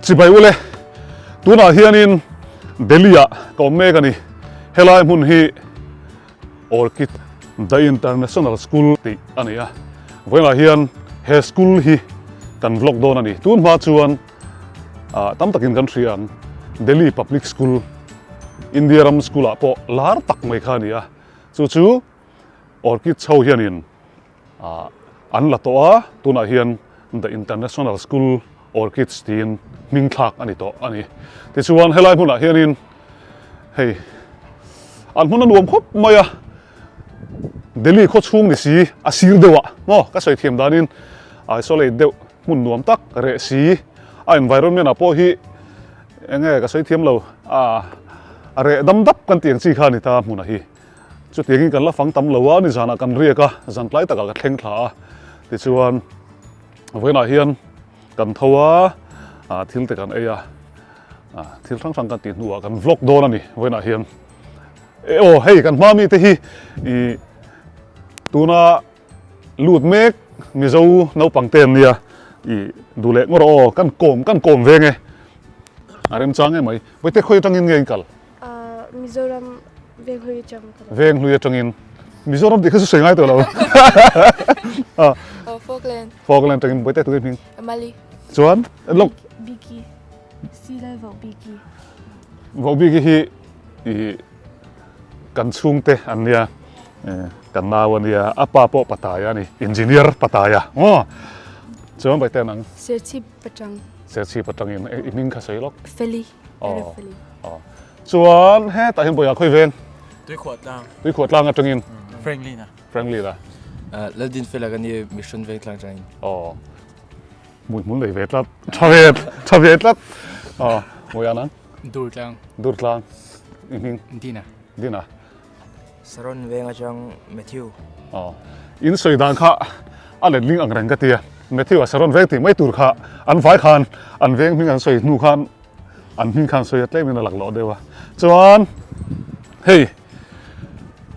Chibai ule, tunah hianin Delhi-ah ka awm mek a ni. Helai hmun hi Orchid The International School tih a ni a. Vawiinah hian he school hi kan vlog dawn a ni. Tun hma chuan tam takin kan hria ang, Delhi Public School, India ram school-ah pawh lar tak mai kha a ni a. Chu chu Orchid chho hianin an la tawh a, tunah hian The International School Orchids tiin hming thlak a ni tawh a ni. Tichuan helai hmunah hianin hei an hmun a nuam khawp mai a, Delhi khaw chhung ni si a sir deuh ah maw ka sawi thiam danin isolate deuh hmun nuam tak reh si a environment ah pawh hi eng nge ka sawi thiam lo a reh dam dap kan tih ang chi kha a ni ta hmunah hi. Chutiangin kan la fang tam lo a, nizanah kan riak a, zan tlai takah ka thleng thla a, tichuan vawiinah hian kan tho a, ah thil te kan ei a, ah thil hrang hrang kan tih hnuah kan vlog dawn a ni vawiinah hian. E aw hei kan hma mite hi ih tuna lut mek Mizo naupang te an nia ih duh leh ngawr aw kan kawm kan kawm veng e a remchang em mai. Vawite khawi atangin nge in kal? Mizoram Venghlui atang ka lo. Venghlui atangin. Mizoram tih kha chu sawi ngai tawh lo. Oh, Falkland. Falkland atangin Bawihte tukin hming. Mali. Chuan lok. Biki. Silal Vau Biki. Vau Biki hi i kan chhungte an nia. Kan nau a nia. A pa pawh Pataya a ni. Engineer Pataya. Maw? Chuan Bawihte nang. Serchhip Patang. Serchhip atangin i hming kha sawi lawk. Feli. Aw aw chuan hetah hian bawiah khawi ven? Tuikhuah tlang. Tuikhuah tlang atangin? Franklin a. Franklin a. Laldin Fela ka ni Mission Veng tlang atangin. Aw hmui hmul nei ve tlat tha ve tha ve tlat aw bawiah nang? Dur tlang. Dur tlang i hming? Dina. Dina. Saron veng atang Matthew. Aw, in sawi dan kha a letling ang reng ka ti a, Matthew a Saron veng tih mai tur kha an vai khan an veng hming an sawi hnu khan an hming khan sawi a tlem in a lak loh deuh a. Chuan hei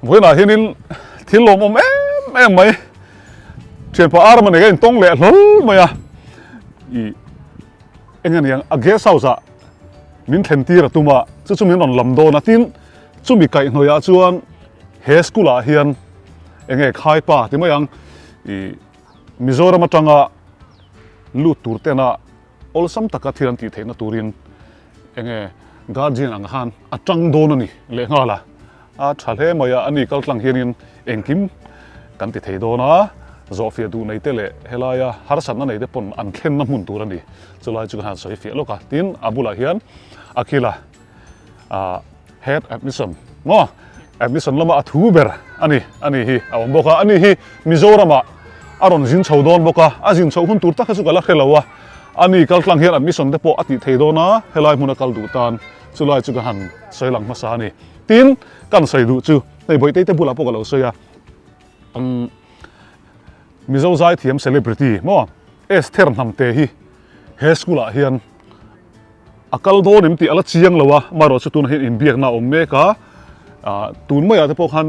vawiinah hianin thil lawmawm em em mai thianpa Arama nei ka intawng leh hlawl mai a, ih eng a ni ang a guest house ah min thlen tir a tum a, chu chu min rawn lam dawn a tin Chumi kaihhnawihah chuan he school ah hian eng nge khaipa ti mai ang ih Mizoram atanga lut tur tena awlsam taka thil an tih theihna turin eng nge guardian ang khan a tang dawn a ni lehnghal a, a tha hle mai a, ani kal tlang hianin engkim kan ti thei dawn a, zawhfiah duh nei te leh helaia harsatna nei te pawn an thlenna hmun tur a ni, chulai chu ka han sawi fiah lawk a, tin a bulah hian Akhila. ah head admission maw admission lama a thu ber a ni a ni hi a awm bawk a ani hi Mizoram ah a rawn zin chho dawn bawk a a zin chhoh hun tur tak hi chu ka la hre lo a ani kal tlang hian admission te pawh a tih thei dawn a helai hmun a kal duh tan chulai chu ka han sawi lang hmasa a ni tin kan sawi duh chu hei Bawihte te bulah pawh ka lo sawi a umm Mizo zaithiam celebrity maw Esther Hnamte hi he school ah hian A kal dawn em tih a la chiang lo a, amaherawhchu tunah hian inbiakna a awm mek a, ah tun maiah te pawh khan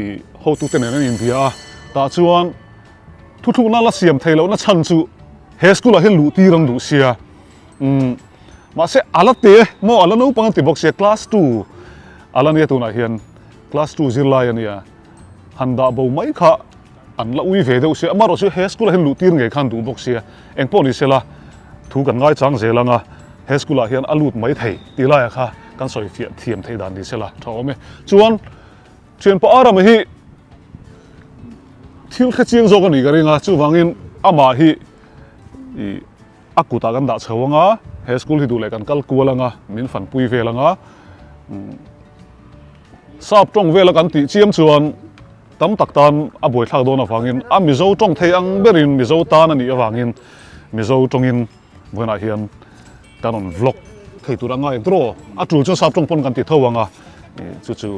ih hotute nen an inbia a, tah chuan thuthlukna la siam thei lohna chhan chu he school ah hian luh tir an duh sia, umm mahse a la te maw a la naupang an ti bawk sia class two a la nia tunah hian class two zirlai a nia. Han dah bo mai kha an la ui ve deuh sia, amaherawhchu he school ah hian luh tir ngei khan duh bawk sia, eng pawh ni sela thu kan ngaichang zel ang a, he school ah hian a lut mai thei tih laiah kha kan sawi fiah thiam theih dan ni sela tha awm e. Chuan thianpa Arama hi thil hre chiang zawk a nih ka ring a, chuvangin amah hi ih a kutah kan dah chho ang a, he school hi duh leh kan kal kual ang a, min fanpui vel ang a. Sap tawng vela kan tih chiam chuan tam tak tan a buaithlak dawn avangin a Mizo tawng thei ang berin Mizo tan a nih avangin Mizo tawngin vawiinah hian kan rawn vlog thei tur a ngai draw a tul chuan sap tawng pawn kan ti tho ang a chu chu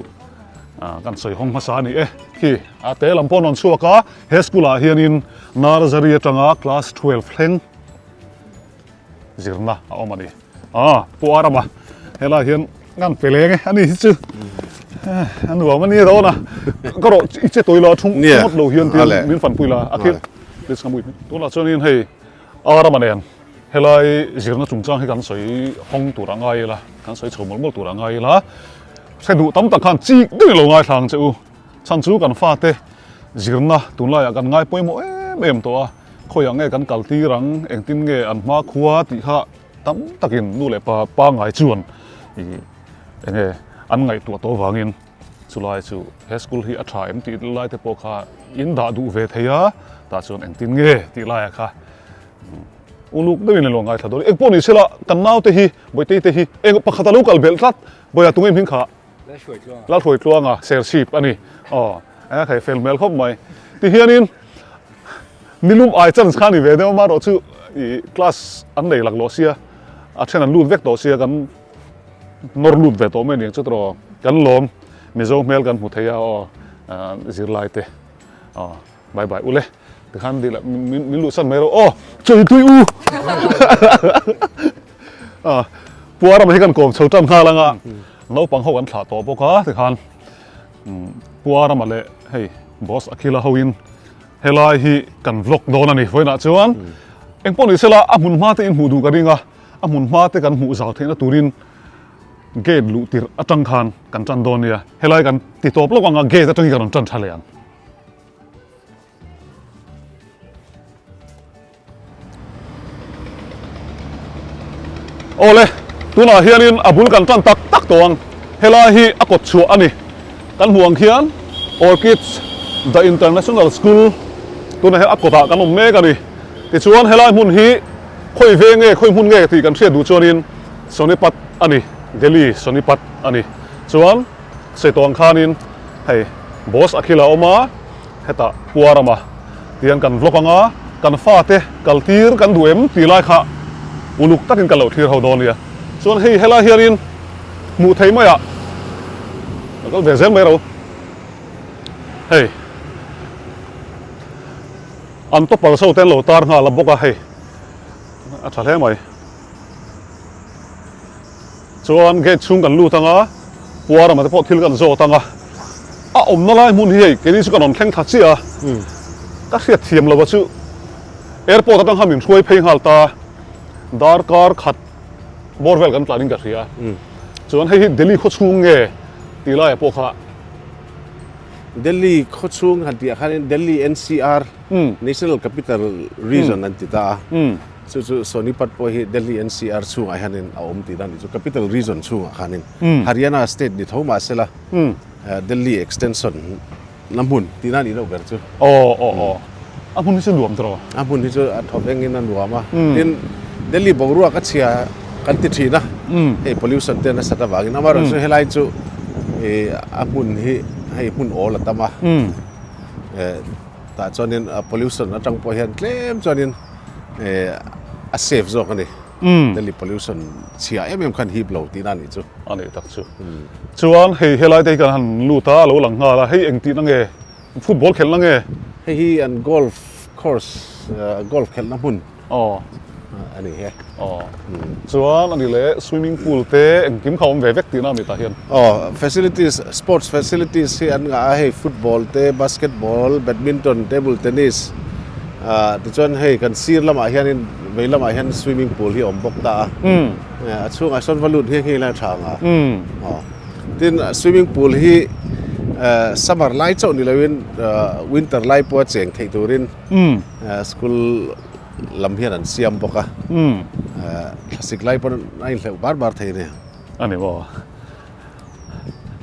kan sawi hawng hmasa a ni e khi a te lam pawh an rawn chhuak a he school ah hianin nursery atanga class 12 thleng zirna a awm a ni. Ah, Pu Arama, helai hian ngan pe leng e, ani hi chu a nuam a ni dawn a, ka rawh i che tawi la thung ngawt lo hian tin min fanpui la, a thil let's come with me. Tunah chuanin hei Arama nen he Helai zirna chungchang hi kan sawi hawng tur a ngai ila, kan sawi chho mawlh mawlh tur a ngai ila, hre duh tam tak khan chik deuhin lo ngaithla ang che u. Chhan chu kan fate zirna tunlaiah kan ngai pawimawh em em tawh a, khawiah nge kan kal tir ang, engtin nge an hma khua tih kha tam takin nu leh pa pangngai chuan ih enge an ngaihtuah tawh avangin chulai chu he school hi a tha em tih lai te pawh kha in dah duh ve thei a, tah chuan engtin nge tih laiah kha uluk deuhin ilo ngaithla dawn. Engpawh ni sela kan naute hi Bawitei te hi eng pakhat a lo kal belh tlat, Bawiha tunge hming kha? Lalhruai Tluanga Serchhip a ni. Aw, eng a thei fel hmel khawp mai. Ti hianin nilum ai chance kha a ni ve deuh a, amaherawh chu ih class an nei laklawh sia, a then an lut vek tawh sia, kan nawr lut ve tawh mai a ni ang chu tawh. Kan lawm, Mizo hmel kan hmu thei a, aw zirlai te. Aw. Bye bye ule tikhan dil min luh san mai rawh aw chawi tui u a puaram hi kan kawm chho tan nghal anga naupang ho kan thlah tawh bawk a tikhan puarama leh hei boss akhila ho in helai hi kan vlog dawn ani vawiinah chuan engpawh ni sela a hmun hma te in hmuh duh ka ring a a hmun hma te kan hmuh zau theihna turin gate luh tirh atang khan kan tan dawn nia helai kan ti tawp lawk anga gate atangin kan rawn tan tha leh ang. Awle, tunah hianin a bul kan tan tak tak tawh ang. Helai hi a kawt chhuah a ni. Kan hmuh ang khian Orchids The International School tunah hian a kawtah kan awm mek a ni. Tichuan helai hmun hi khawi veng nge khawi hmun nge tih kan hriat duh chuanin Sonipat a ni, Delhi Sonipat a ni. Chuan sawi tawh ang khanin hei boss a khil a awm a, hetah puar awm a tiang kan vlog anga kan fate kal tir kan duh em tih lai kha uluk takin kan lo thlir ho dawn nia. Chuan hei helai hianin hmuh theih maiah a kal ve zel mai ro. Hei an topper so te an lo tar nghal a bawk a hei a tha hle mai. Chuan gate chhung kan lut anga, puar amah te pawh thil kan zawt anga, a awmna lai hmun hi hei keini chu kan rawn thleng thla chiah a, ka hriat thiam lo a chu airport atang khan min hruai phei nghal ta, darkar khat bawr vel kan tlan in ka hria, chuan hei hi Delhi khaw chhung nge tih laiah pawh kha. Delhi khaw chhung han tih ah khanin Delhi NCR, National Capital Region an ti ta a. Chu chu Sonipat pawh hi Delhi NCR chhungah hianin a awm tihna a nih chu, Capital Region chhungah khanin Haryana state ni tho mah sela Delhi extension na hmun tihna a nih loh ber chu. Aw aw aw a hmun hi chu nuam tawh. A hmun hi chu a thaw vengin a nuam a, tin Delhi boruak a chhia kan ti thin a, hei pollution te nasat avangin amaherawhchu chu helai chu a hmun hi hei hmun awl a tam a, tah chuanin pollution atang pawh hian tlem chuanin a safe zawk a ni. Delhi pollution chhia em em khan hip lo tihna a nih chu. A nih tak chu. Chuan hei helai te hi kan han lut a, a lo lang nghal a, hei eng tihna nge? Football khelhna nge? Hei hi an golf course, golf khelhna hmun. Aw. A ni he. Aw. Chuan a ni leh swimming pool te engkim kha a awm ve vek tihna a ni tah hian. Aw, facilities, sports facilities hi an ngah a, hei football te, basketball, badminton, table tennis, ah tichuan hei kan sir lamah hianin vei lamah hian swimming pool hi a awm bawk ta a. A chhungah sawn va lut nghe nghe ila a tha ang a. Aw. Tin, swimming pool hi summer lai chauh ni loin winter lai pawha cheng theih turin school lam hian an siam bawk a, thlasik lai pawn a inhleuh bar bar thei a ni. A ni maw?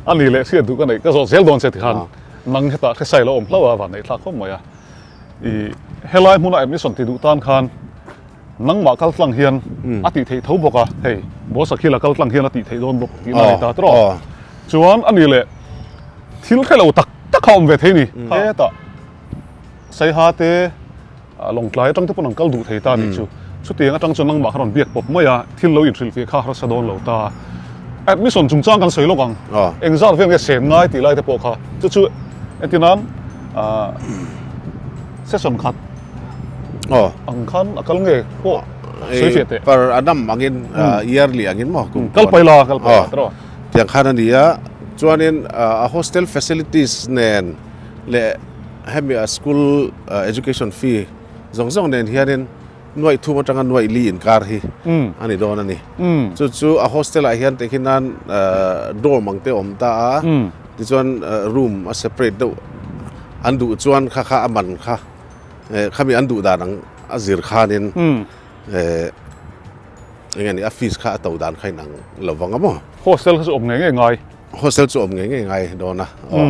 A ni leh hriat duh ka neih ka zawh zel dawn che tikhan nang hetah hresailo awm hlauh a van neih thlak khawp mai a. I helai hmuna admission ti duh tan khan nangmah kal tlang hian a tih theih tho bawk a, hei Boss Akhila kal tlang hian a tih theih dawn bawk tihna a ni ta tawh. Chuan a ni leh thil hrelo tak tak a awm ve thei ni. Hetah Saiha te Lawngtlai atang te pawn an kal duh thei ta nih chu. Chutiang atang chuan nangmah kha rawn biak pawp mai a, thil lo inhrilh fih kha harsa dawn lo ta. Admission chungchang kan sawi lawk ang. Engzat vel nge sen ngai tih lai te pawh kha. Chu chu entir nan session khat ang khan a kal nge pawh sawi fiah teh. Per annum angin yearly angin maw kum kal pai la kal pai la tiraw. Tiang khan a ni a, chuanin a hostel facilities nen leh hemi a school education fee zawng zawng nen hianin Nuaih thum atanga nuaih li inkar hi a ni dawn a ni. Chu chu a hostel ah hian tehkhin nan dorm ang te a awm ta a, tichuan room a separate deuh an duh chuan kha kha a man kha khami an duh dan ang a zir khanin eng nge ni a fees kha a to dan kha inang lo vang a maw. Hostel kha chu awm ngei ngei ngai. Hostel chu awm ngei ngei ngai dawn a. Aw.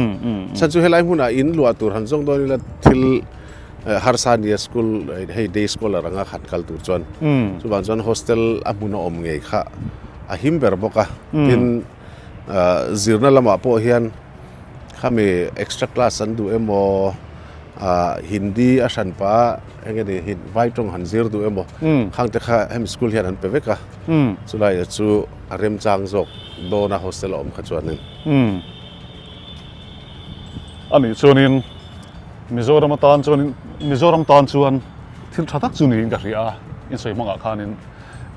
Chhan chu helai hmunah in luah tur han zawng dawn ila thil harsa nia school hei day scholar anga khat kal tur chuan chuvang chuan hostel a hmun a awm ngei kha a him ber bawk a. Tin zirna lamah pawh hian khami extra class an duh emaw Hindi a hran pah eng nge ni vai tawng han zir duh emaw khang te kha hemi school hian an pe vek a. Chulai chu a remchang zawk dawn a hostel a awm kha chuanin. Umm. A nih chuanin Mizoram atan chuanin Mizoram tan chuan thil tha tak chu niin ka hria a, insawi hmangah khanin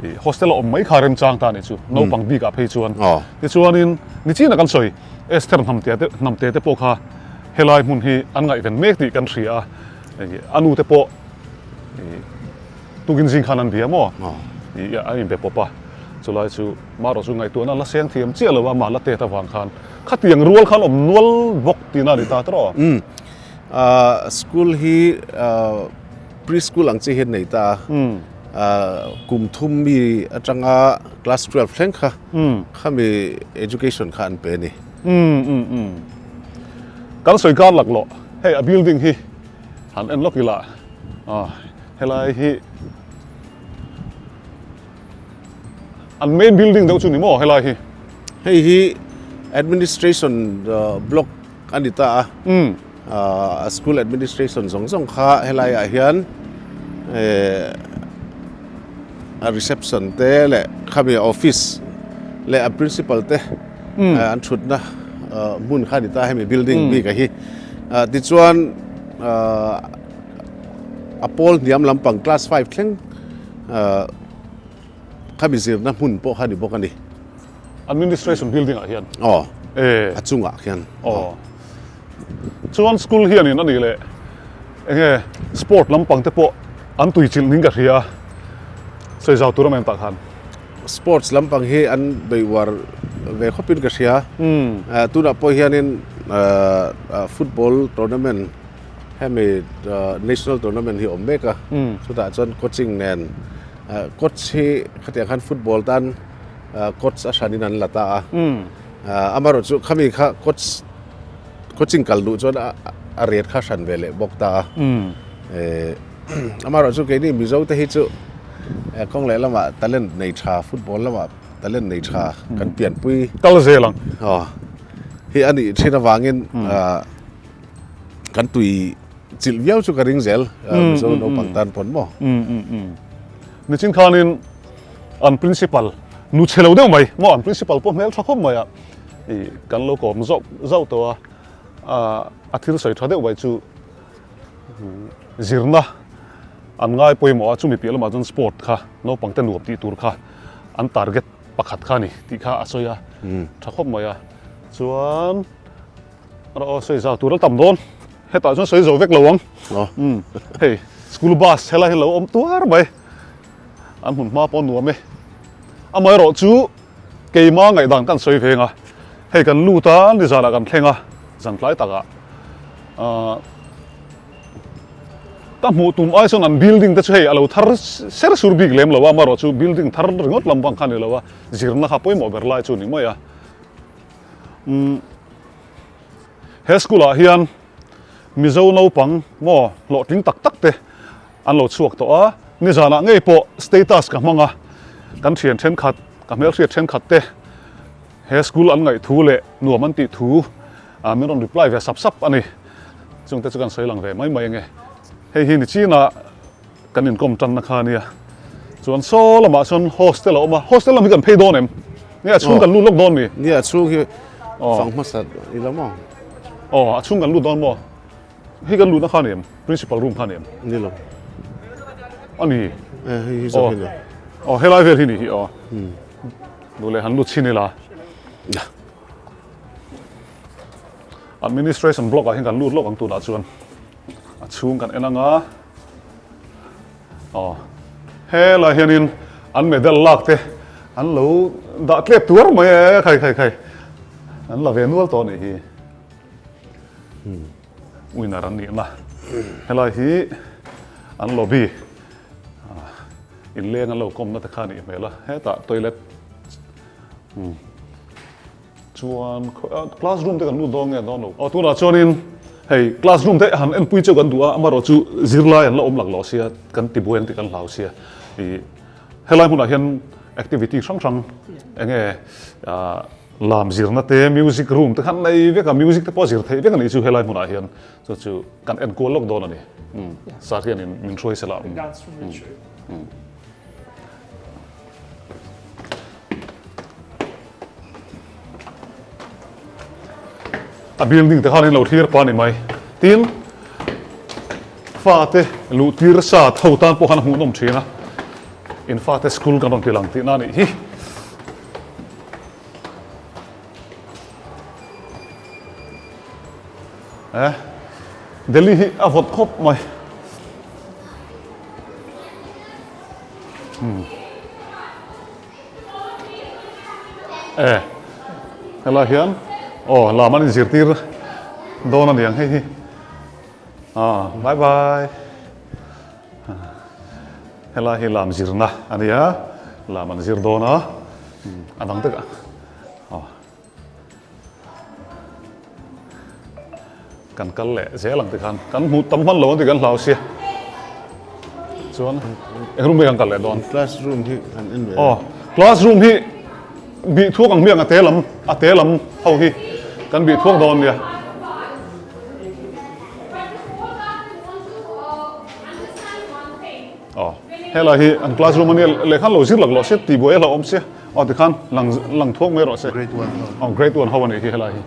ih hostel a awm mai kha remchang ta a nih chu, naupang bikah phei chuan. Tichuanin nichina kan sawi Esther hnamte te hnamte te pawh kha helai hmun hi an ngaihven mek tih kan hria a, a nu te pawh ih Tukin zing khan an bia maw? Ih a inbe pawp a, chulai chu marawh chu ngaihtuahna la seng thiam chiah lo a, mah la tet avang khan khatiang rual khan awm nual bawk tihna a ni ta tawh. Umm school hi pre school ang chi hian nei ta a, kum thum mi atanga class 12 thleng kha khami education kha an pe a ni. Umm umm umm kan sawi kar laklawh hei a building hi han en lawk ila ah helai hi an main building deuh chu ni maw helai hi hei hi administration block a ni ta a a school administration zawng zawng kha helai ah hian eh a reception te leh khami office leh a principal te an thutna hmun kha a ni ta hemi building bik a hi tichuan a pawl hniam lampang class 5 thleng khami zirna hmun pawh kha a ni bawk a ni. Administration building ah hian aw a chungah khian aw chuan school hianin a nih leh enge sport lampang te pawh an tuichilh ning ka hria sawi zau tur a awm tah khan. Sports lampang hi an bei uar ve khawpin ka hria. Tunah pawh hianin football tournament hemi national tournament hi a awm mek a, chutah chuan coaching nen coach hi khatiang khan football tan coach a hranin an la ta a, amaherawhchu khami kha coach coaching kal duh chuan a rate kha hran ve leh bawk ta a. Amaherawhchu keini Mizo te hi chu kawng leh lamah talent nei tha football lamah talent nei tha kan pianpui kal zel ang. Aw hi a nih thin avangin kan tui chilh viau chu ka ring zel Mizo naupang tan pawn maw. Nichin khanin an principal nu chhe lo deuh mai maw an principal pawh hmel tha khawp mai a ih kan lo kawm zauh zauh tawh a a thil sawi tha deuh mai chu Zirna an ngai pawimawh a, chumi piah lamah chuan sport kha naupang te nuam tih tur kha an target pakhat kha a ni tih kha a sawi a, tha khawp mai a. Chuan aw sawi zau tur a tam dawn, hetah chuan sawi zo vek lo ang. Hei school bus helai hi lo awm tuar mai, an hmun hma pawh nuam e. Amaherawh chu keima ngaihdan kan sawi veng a, hei kan lut a nizanah kan thleng a, zan tlai takah. Ahh ka hmuh tum ai chuan an building te chu hei a lo thar ser sur bik lem lo a amaherawh chu building thar ringawt lam vang kha a ni lo a zirna kha pawimawh ber lai chu a ni mai a umm he school ah hian Mizo naupang maw hlawhtling tak tak te an lo chhuak tawh a nizanah ngei pawh status ka hmang a kan thian thenkhat ka hmelhriat thenkhat te he school an ngaih thu leh nuam an tih thu Ah min rawn reply ve sap sap a ni. Chungte chu kan sawi lang ve mai mai ange. Hei hi Nichina kan inkawm tanna kha a nia. Chuan saw lamah chuan hostel a awm a, hostel lam hi kan phei dawn em? Nge a chhung kan lut lawk dawn mi? Nia a chhung hi fang hmasa ila maw? Aw a chhung kan lut dawn maw? Hei kan luhna kha a ni em? Principal room kha a ni em? Ni lo. A ni. Eh hei hi zawk hi ni. Aw helai vel hi ni hi aw. Duh leh han lut chhin ila. Administration block ah hian kan lut lawk ang tunah chuan a chhung kan en anga aw. Helai hianin an medal lak te an lo dah tlep tuar mai e, khai khai khai. An la ve nual tawh a nih hi. Winner an nihna. Helai hi an lobby inleng an lo kawmna te kha a nih hmel a, hetah toilet Chuan classroom te kan lut dawn nge dawn lo. Aw tunah chuanin hei classroom te han enpui cheu kan duh a, amaherawh chu zirlai an la awm lak lo sia, kan ti buai ang tih kan hlau sia. Ih helai hmunah hian activity hrang hrang enge lam zirna te, music room te khan nei vek a, music te pawh a zir theih vek a nih chu helai hmunah hian. Chu chu kan enkual lawk dawn a ni. Sir hianin min hruai sela. A building te khan in lo thlir pa ni mai. Tin, fate luh tir sa tho tan pawh khan a hmuhnawm thin a. In fate school kan rawn ti lang tihna a nih hi. Eh, Delhi hi a vawt khawp mai. E helai hian aw lam an inzirtir dawn a ni ang hei hi ah bye bye helai hi lam zirna a ni a lam an zir dawn a a dang te aw. Kan kal leh zel ang tikhan kan hmuh tam hman lo ang tih kan hlau sia. Chuan eng room nge kan kal leh dawn? Classroom hi kan en ve. Aw, classroom hi bih thuak ang hmiang a te lam a te lam ho hi kan bih thuak dawn nia. Aw, helai hi an classroom ania lehkha an lo zir lak loh sia tih buai a hlauhawm sia. Aw tikhan lang lang thuak mai rawh se. Grade 1 ho. Aw grade 1 ho anih hi helai hi.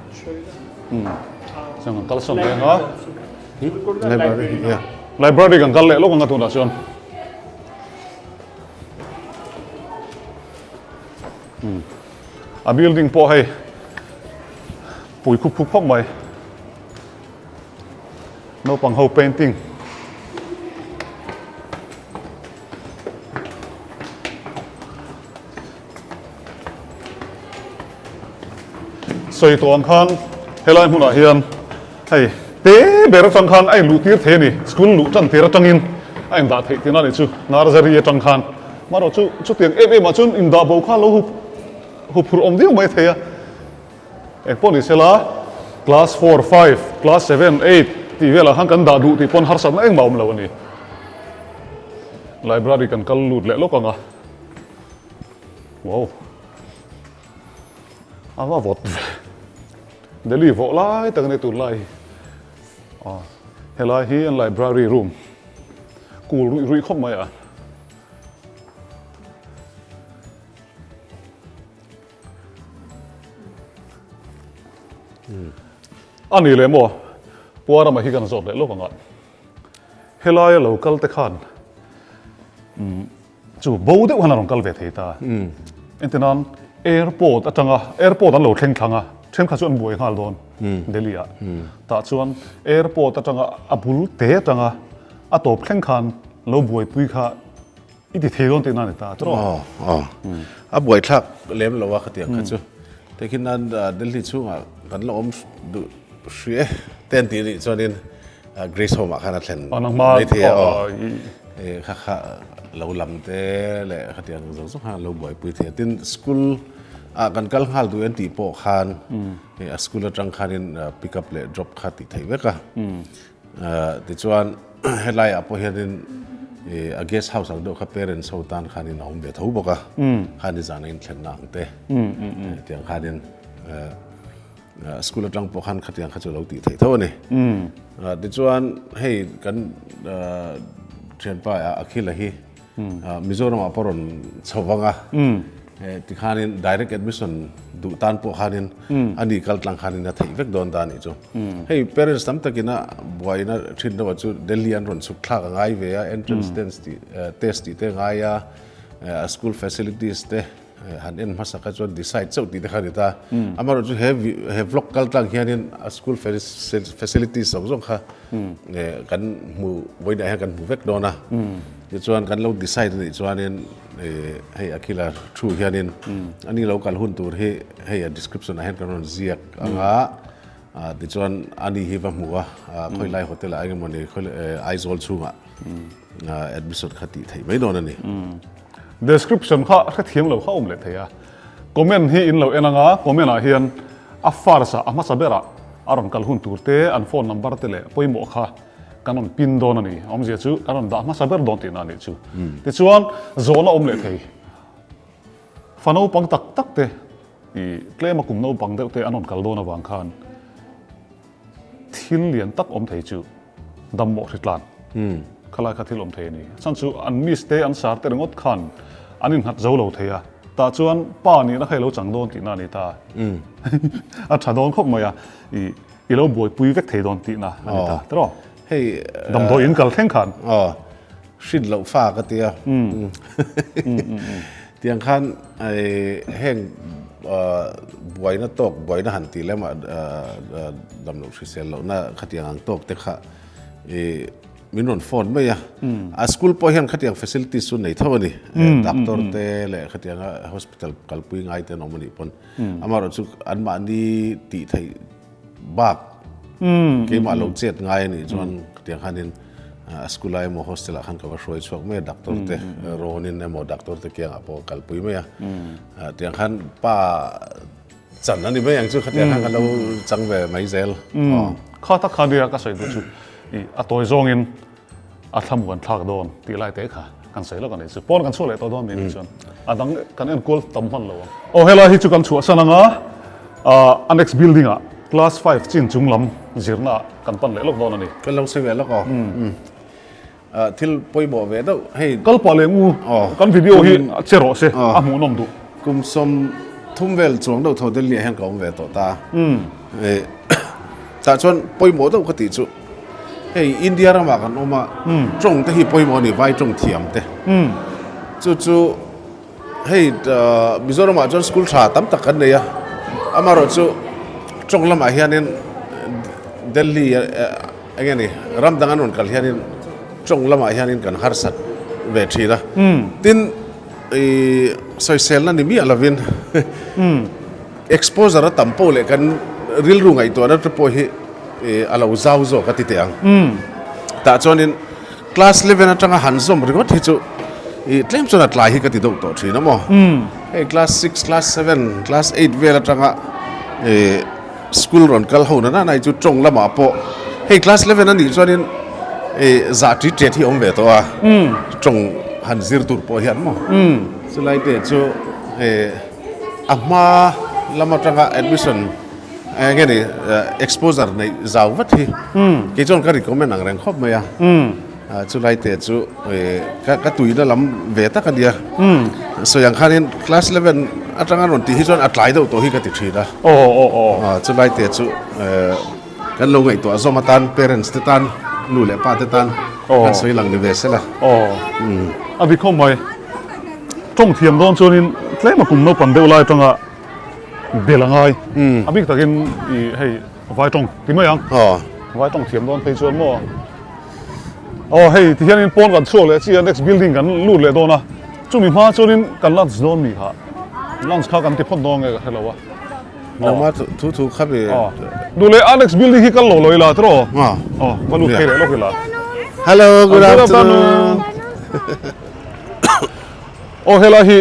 Hmm. Chuan kan kal sawn reng a. Library yeah. Library kan kal leh lawk anga tunah chuan. Hmm. A building pawh hei pui khup khup khawp mai. Naupang ho painting. Sawi tawh ang khan helai hmunah hian hei te ber atang khan a inluh tir thei a ni. School luh tan tir atangin a indah theih tihna a nih chu nursery atang khan. Amaherawh chu chutiang em em ah chuan indah bo kha lo hup huphurh awm viau mai thei a. Engpawh ni sela class four, five, class seven, eight tih velah khan kan dah duh tih pawn harsatna engmah awm lo a ni. Library kan kal lut leh lawk ang a. Wow. A va vawt ve. Delhi vawh lai tak a ni tunlai hi. Aw helai hi an library room cool ruih ruih khawp mai a. A ni leh maw? Puarama hi kan zawt leh lawk ang a. Helaia lo kal te khan chu bo deuh khan a rawn kal ve thei ta. Engtin nan airport atanga airport an lo thleng thlang a, thenkhat chu an buai nghal dawn Delhi ah. Tah chuan airport atanga a bul te atanga a tawp thleng khan lo buaipui kha I ti thei dawn tihna a ni ta tawh. Aw, aw. A buaithlak lem lo a khatiang kha chu. Tehkhin nan Delhi chhungah kan la awm duh hri e te an tih nih chuanin Grace Home ah khan a thlen mai thei a aw. Kha kha lo lam te leh khatiang zawng zawng khan a lo buaipui thei a. Tin school ah kan kal nghal duh en tih pawh khan a school atang khanin pick up leh drop kha tih theih vek a. Tichuan helaiah pawh hianin a guest house ang deuh kha parents ho tan khanin a awm ve tho bawk a, khani zana inthlenna ang te tiang khanin school atang pawh khan khatiang kha chu lo tih theih tho a ni. Tichuan hei kan thianpa Akhila hi Mizoramah pawh rawn chho vang a, tikhanin direct admission duh tan pawh khanin a ni kal tlang khanin a theih vek dawn ta a nih chu. Hei parents tam takin a buaina thin deuh ah chu Delhi an rawn chhuk thlak a ngai ve a, entrance test tih test tih te a ngai a, school facilities te han en hmasa kha chuan decide chauh tih te kha a ni ta. Amaherawh chu he he vlog kal tlang hianin a school facilities zawng zawng kha kan hmu vawiinah hian kan hmu vek dawn a. Tichuan kan lo decide anih chuanin hei Akhila thu hianin ani lo kal hun tur hi hei a description ah hian kan rawn ziak ang a, tichuan ani hi va hmu a, khawilai hotel ah engemawni Aizawl chhungah admission kha tih theih mai dawn a ni. Description kha hrethiam lo kha awm leh thei a, comment hi in lo en anga comment ah hian a first ah a hmasa berah a rawn kal hun tur te an phone number te leh pawimawh kha kan rawn pin dawn a ni. Awmzia chu kan rawn dah hmasa ber dawn tihna a nih chu. Tichuan zawhna awm leh thei fa naupang tak tak te ih tlema kum naupang deuh te an rawn kal dawn avang khan thil lian tak awm thei chu dammawh hri tlan khalai kha thil awm thei a ni. A chhan chu an miss te an sar te ringawt khan an innghat zo lo thei a, tah chuan pa nihna kha i lo chang dawn tihna a ni ta. A tha dawn khawp mai a, ih i lo buaipui vek thei dawn tihna a ni ta tiraw? Hei damdawi in kal thleng khan. Aw, hrin loh fa ka tia. Tiang khan heng buaina tawk, buaina han tih lemah damloh hrisel lohna khatiang ang tawk te kha min rawn phone mai a. A school pawh hian khatiang facilities chu nei tho a ni. Doctor te leh khatianga hospital kalpui ngai te an awm a nih pawn. Amaherawhchu anmahni tih theih bak keimah lo chet ngai a nih chuan tiang khanin a school ah emaw hostel ah khan ka va hruai chhuak mai a doctor te rawnin emaw doctor te kiangah pawh ka kalpui mai a tiang khan pa chan a ni mai ang chu khatiang khan ka lo chang ve mai zel. Kha tak kha nia ka sawi duh chu i a tawi zawngin a thlamuan thlak dawn tih lai te kha kan sawi lawk a nih chu. Pawn kan chhuah leh tawh dawn mi nih chuan a dang kan enkual tam hman lo ang. Aw helai hi chu kan chhuahsan anga annex building ah class five chin chung lam zirna ah kan pan leh lawk dawn a ni. Kan lo sawi ve lawk aw. Thil pawimawh ve deuh hei. Kal pah leh ngu kan video hi a che rawh se a hmuhnawm duh. Kum 30 vel chuang deuh tho Delhi ah hian ka awm ve tawh ta. Tah chuan pawimawh deuh ka tih chu hei India ramah kan awm a, tawng te hi pawimawh a ni, vai tawng thiam te. Chu chu hei Mizoramah chuan school tha tam tak kan nei a, amaherawh chu tawng lamah hianin Delhi eng nge ni ram dang an rawn kal hianin tawng lamah hianin kan harsat ve thin a. Tin ih sawiselna ni miah lovin Exposure a tam poh leh kan rilru ngaihtuahna te pawh hi a lo zau zawk a ti teh ang. Tah chuanin class eleven atanga han zawm ringawt hi chu ih tlem chuan a tlai hi ka ti deuh tawh thin a maw. Hei class six, class seven, class eight vel atanga ih school rawn kal ho na na hi chu tawng lamah pawh hei class eleven a nih chuanin ih zah ṭi ṭet hi a awm ve tawh a, tawng han zir tur pawh hian maw. Chulai te chu ih. A hma lam atanga admission eng nge ni exposure neih zau vat hi kei chuan ka recommend ang reng khawp mai a chulai te chu ka tuina lam ve tak a nia sawi ang khanin class eleven atanga rawn tih hi chuan a tlai deuh tawh hi ka ti thin a chulai te chu kan lo ngaihtuah zawm atan parents te tan nu leh pa te tan kan sawi lang ni ve sela. A bi khawp mai. Tawng thiam dawn chuanin tlem a kum naupang deuh lai atanga bel a ngai. A bik takin i hei vai tawng ti mai ang. Vai tawng thiam dawn phei chuan maw. Aw hei ti hianin pawn kan chhuak leh chi a next building kan lut leh dawn a. Chumi hma chuanin kan lunch dawn mi kha. Lunch kha kan ti phawt dawn nge ka hre lo a. Nangma thu thu kha mi. Duh leh annex building hi kal lo lo ila tiraw? Aw va lut phei leh lawk ila. Hello good afternoon. Aw helai hi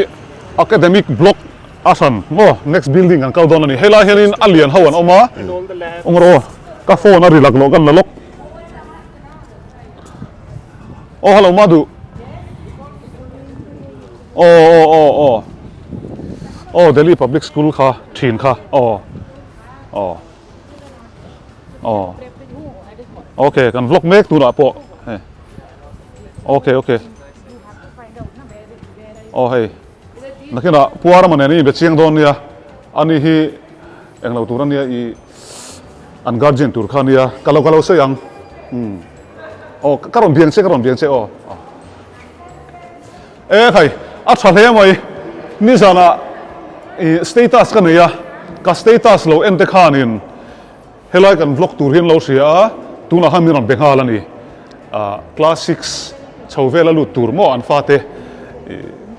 academic block a hran maw next building kan kal dawn a ni helai hianin a lian ho an awm a awm rawh aw ka phone a ri lak loh kan la lawk aw hello Madhu aw aw aw aw aw Delhi public school kha thin kha aw aw aw okay kan vlog mek tunah pawh hei. Ok ok aw hei nakinah puar man nen i be chiang dawn nia ani hi englo tur ania i an guardian tur kha ania ka lo ka lo sawi ang umm aw ka rawn biang che ka rawn biang che aw e khai a tha hle mai nizanah i status ka nei a ka status lo en te khanin Helai kan vlog tur hi an lo hria a, tunah khan min rawn be nghal a ni. Class six chho vela lut tur maw an fate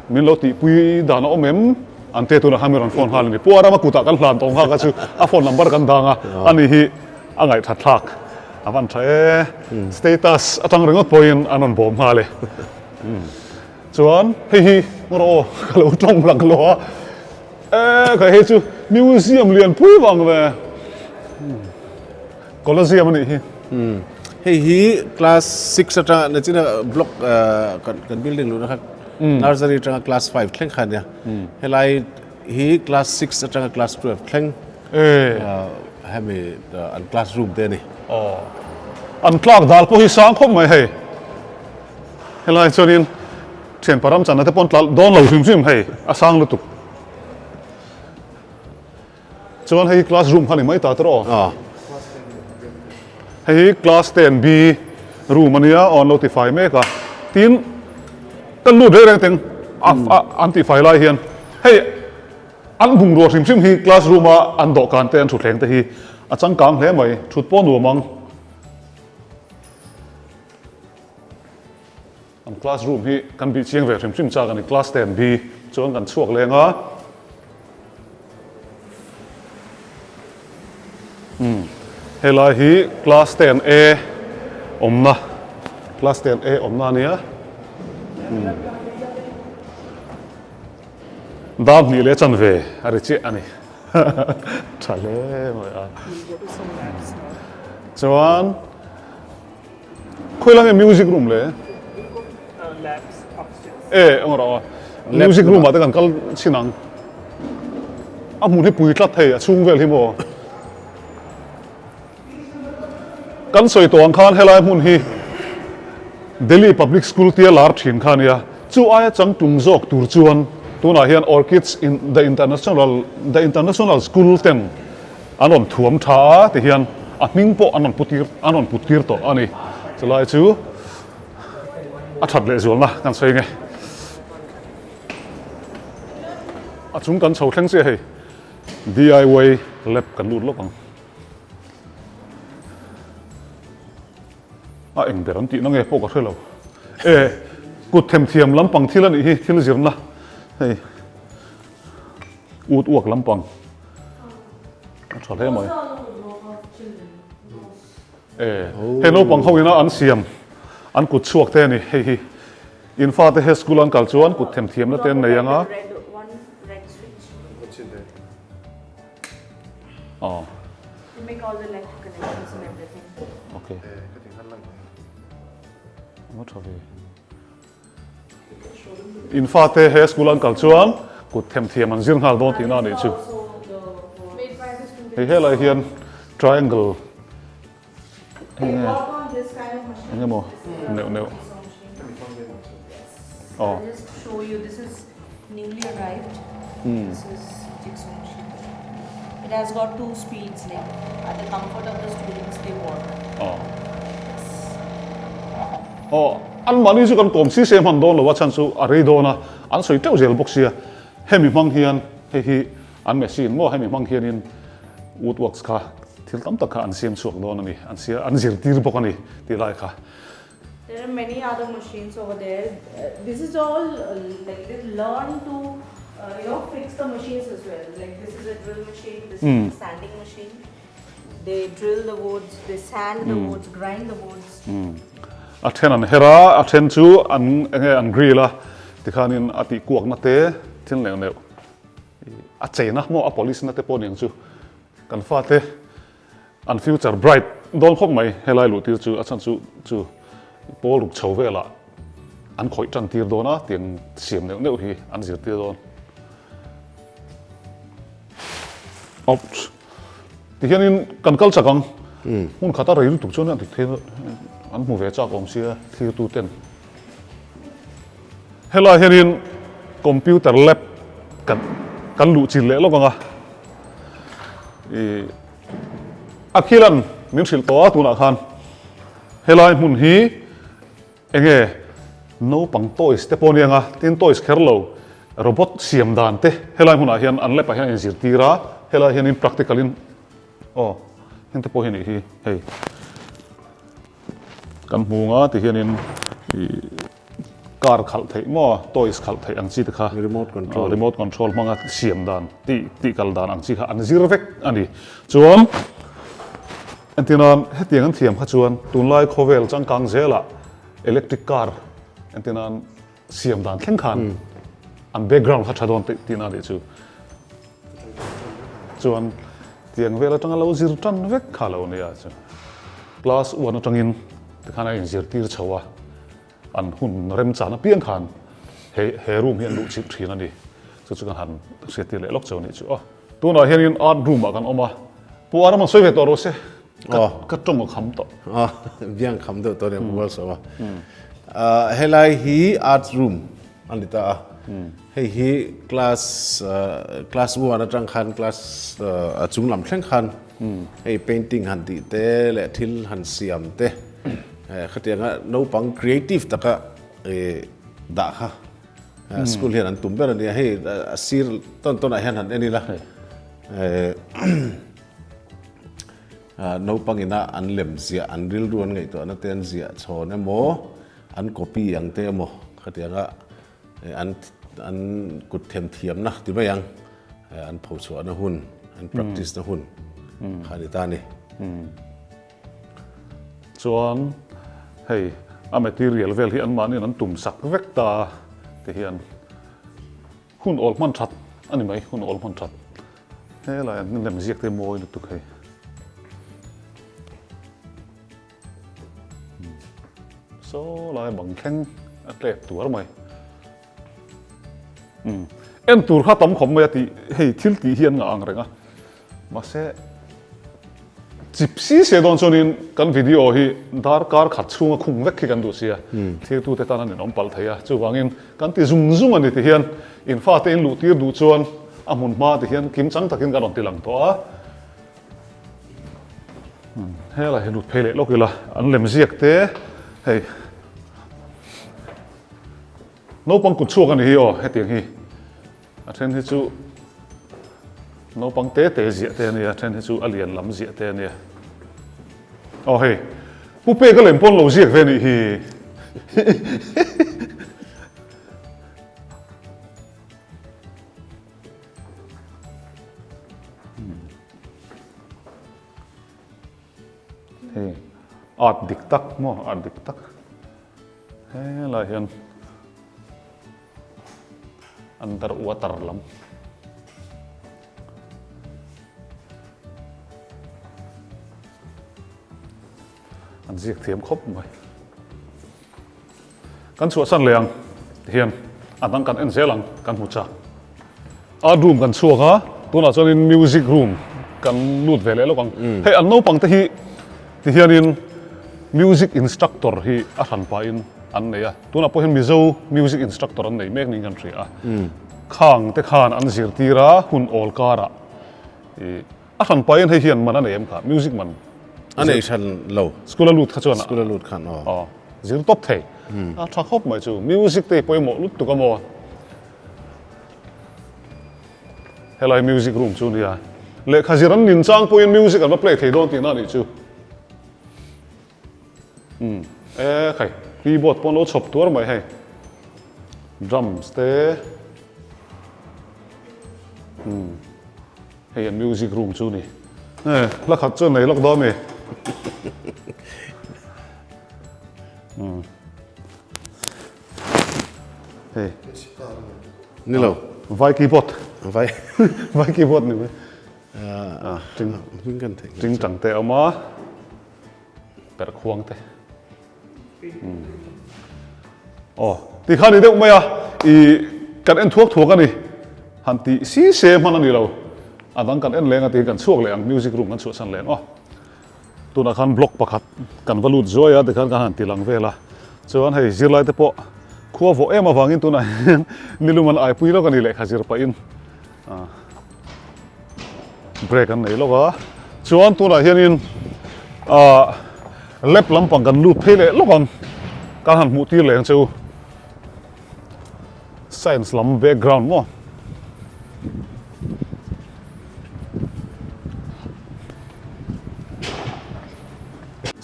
min lo tihpui dan a awm em? An te tunah khan mi rawn phone nghal a ni. Pu Arama kutah kan hlan tawh nghak a chu a phone number kan dang a, ani hi a ngaihthat thlak a van tha e. Status atang ringawt pawhin an rawn bawm nghal e. Chuan hei hi ngawr aw ka lo tawng lak lo a, e khai hei chu museum lian pui vang ve. Colosseum a nih hi. Hei hi class 6 atanga nachina block kan building luhna kha nursery atanga class 5 thleng kha ania. Helai hi class 6 atanga class 12 thleng hemi an classroom te a ni. An tlak dal pawh hi sang khawp mai hei. Helai chuanin thian param channa te pawh an tla dawn lo hrim hrim hei a sang lutuk. Chuan hei hi class room kha ni mai ta tawh aw. Hei hi class 10 B room ania aw an lo tifai mek a. Tin kan lut reng reng teng an tifai lai hian hei an bungrua hrim hrim hi class room a an dawhkan te an thutthleng te hi a changkang hle mai thut pawh nuam ang. An class room hi kan bih chiang ve hrim hrim chak a ni, class 10 B chuan kan chhuak leng a. Umm helai hi class 10 A awmna, class 10 A awmna a nia. Umm dar hnih leh chanve a ri chiah a ni. Tha hle mai a. Chuan. Khawi la nge music room le? E eng rawh a. Music room ah te kan kal chhin ang. A hmun hi pui tlat hei a chhung vel hi maw. Kan sawi tawh ang khan helai hmun hi Delhi Public School tia lar thin kha ania. Chu aia changtlung zawk tur chuan tunah hian Orchids in the International the International School ten An rawn thuam tha a ti hian a hming pawh an rawn pu tir an rawn put tir tawh a ni. Chulai chu a that leh zualna kan sawi nge. A chung kan chho thleng chiah hei DIY lab kan lut lawk ang. A eng ber an tihna nge pawh ka hre lo. E kut themthiam lampang thil a nih hi thil zirna hei. Ut uak lampang a tha hle mai. E hei naupang ho ina an siam an kut chhuak te a ni hei hi in fate he school an kal chuan kut themthiamna te an nei anga. Aw. Okay. A tha ve. In fate he school an kal chuan kut themthiam an zir nghal dawn tihna a nih chu. Hei helai hian triangle hei nge eng emaw neuh neuh aw. Aw, anmahni chu kan kawm si se hman dawn lo a chhan chu a rei dawn a, an sawi teuh zel bawk sia. Hemi hmang hian hei hi an machine maw hemi hmang hianin woodworks kha thil tam tak kha an siam chhuak dawn a ni, an sia an zirtir bawk a ni tih lai kha. There are many other machines over there, this is all like they learn to you know fix the machines as well, like this is a drill machine, this is a sanding machine. They drill the woods, they sand the woods, grind the woods. A then an her a, a then chu an enge an grill a, tikhanin a tih kuakna te thil neuh neuh a cheina maw a polish na te pawh aniang chu kan fate an future bright dawn khawp mai helai luh tir chu a chhan chu chu pawl ruk chho velah an khawih tan tir dawn a tiang siam neuh neuh hi an zirtir dawn. Ouch. Tihianin kan kal chak ang. Hmun khat a rei lutuk chuan a dik thei an hmu ve chak awm sia thlirtu ten. Helai hianin computer lab kan kan luh chilh leh lawk ang a. Ih Akhilan min hrilh tawh a tunah khan helai hmun hi Enge naupang toys te pawh aniang a, tin toys kher lo robot siam dan te helai hmunah hian an lab ah hian a inzirtir a, helai hianin practical in aw heng te pawh hi a nih hi hei kan hmu ang a ti hianin ih. Car khalh theih maw, toys khalh theih ang chi te kha Remote control. Remote control hmanga siam dan tih tih kal dan ang chi kha an zir vek a ni. Chuan entirnan hetiang an thiam kha chuan tunlai khawvel changkang zelah electric car entirnan siam dan thleng khan an background kha tha dawn tih tihna a nih chu. Chuan tiang vel atanga lo zir tan vek kha lo nia chu. Class one atangin tikhan a inzirtir chho a. An hun remchan apiang khan he he room hi an luh chilh thin a ni. Chu chu kan han hriattir leh lawk cheu a nih chu aw. Tunah hianin art room ah kan awm a, Pu Aram an sawi ve tawh rawh se, ka ka tawng a kham tawh. Aw, biang kham deuh tawh a nia Pu Malsawma. Helai hi art room a ni ta a, hei hi class class one atang khan class a chung lam thleng khan hei painting han tih te leh thil han siam te Khatianga naupang creative taka dah kha school hian an tum ber a nia. Hei a sir tawn tawnah hian han en ila naupang ina an lem ziah, an rilru an ngaihtuahna te an ziah chhawn emaw, an copy ang te emaw khatianga an an kut themthiamna ti mai ang an phochhuahna hun, an practice na hun kha a ni ta a ni. Chuan hei a material vel hi anmahniin an tum sak vek ta a ti hian hun awl hman that a ni mai, hun awl hman that. Helai an lem ziak te mawi lutuk hei. Saw lai bang thleng a tlek tuar mai. En tur kha tam khawp mai a tih hei thil tih hi an ngah ang reng a. Mahse, chip si se dawn chuanin kan video hi darkar khat chhunga khung vek khi kan duh sia, thirtute tan an inawm palh thei a, chuvangin kan ti zung zung a ni ti hian in fate in luh tir duh chuan a hmun hma ti hian kim chang takin kan rawn ti lang tawh a. Helai hi lut phei leh lawk ila, an lem ziak te hei naupang kut chhuak a ni hi aw hetiang hi. A then hi chu naupang te te ziah te a nia, a then hi chu a lian lam ziah te a nia. Aw hei, Pu Peka lem pawn lo ziak ve nih hi. Hei, art dik tak maw, art dik tak. Helai hian. Under water lam. An ziak thiam khawp mai. Kan chhuahsan leh ang tihian a dang kan en zel ang kan hmu chak. Art room kan chhuak a, tunah chuanin music room kan lut ve leh lawk ang. Hei an naupang te hi tihianin music instructor hi a hran pahin an nei a. Tunah pawh hian Mizo music instructor an nei mek niin kan hria a. Khang te khan an zirtir a hun awl karah ih a hran pahin hei hian man a nei em kha music man. A nei hran lo. School a lut kha chuan. School a lut khan aw. Aw zir tawp thei. A tha khawp mai chu music te hi pawimawh lutuk a maw. Helai music room chu nia. Lehkha zir an nin chang pawhin music an va play thei dawn tihna a nih chu. Umm e khai keyboard pawh an lo chhawp tuar mai hei. Drums te umm hei an music room chu ni. E hla khat chu nei lawk dawn mi. Umm. Hei. Ni lo. Vai keyboard. Vai. Vai keyboard ni mai. Ah, ting. Hming kan theih. Ting tang te awm a. Per khuang te. Oh, ti khan ni deuh mai a. I kan en thuak thuak ani. Han ti si se hman ani lo. A dang kan en leng a ti kan chhuak leh ang music room kan chhuah san leh ang aw. Tunah khan block pakhat kan va lut zuai a tikhan kan han ti lang vel a, chuan hei zirlai te pawh khua vawh em avangin tunah hian nilum an aipui lawk a ni lehkha zir pahin break an nei lawk a, chuan tunah hianin ah lab lampang kan lut phei leh lawk ang kan han hmuh tir leh ang che u. Science lam background maw?